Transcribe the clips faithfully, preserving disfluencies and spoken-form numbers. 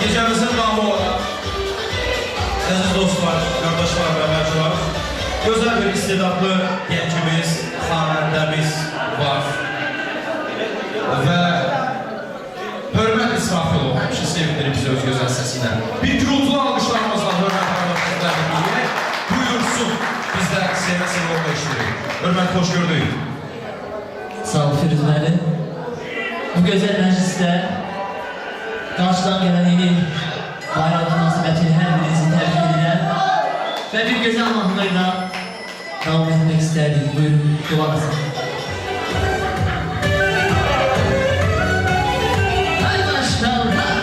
Gecemizin namı olan, aziz dostlar, qardaşlar ve bacılar, gözəl bir istedadlı gəncimiz, xanəndəmiz var. Və hörmət İsrafilov həmişə sevindirir bizi öz gözəl səsi ilə. Bir gürultulu alqışlarımızla hörmət qardaşımızla birlikdə buyursun, bizdə sevə-sevə orada iştirik. Hörmət, xoş gördük. Sağ ol, Firuz müəllim. Bu gözəl məclisdə qarşıdan gələn yeni il bayramı münasibətilə hər birinizi təbrik edirəm. Və bir gözəl mahnı ilə davam etmək istərdik. Buyurun, qulaq asın. Hay maşallah.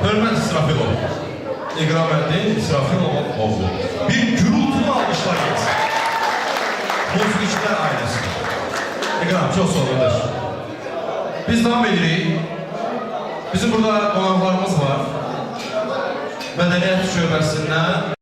Hörmetli İsrafilov. İgrametli İsrafilov oğlu. Bir gürültülü alkışlar gelsin. Musiqiçiler ailesi. İgram, çok sağ ol, kardeş. Biz devam edirik. Bizim burada qonaqlarımız var. Medeniyet şöbesinden.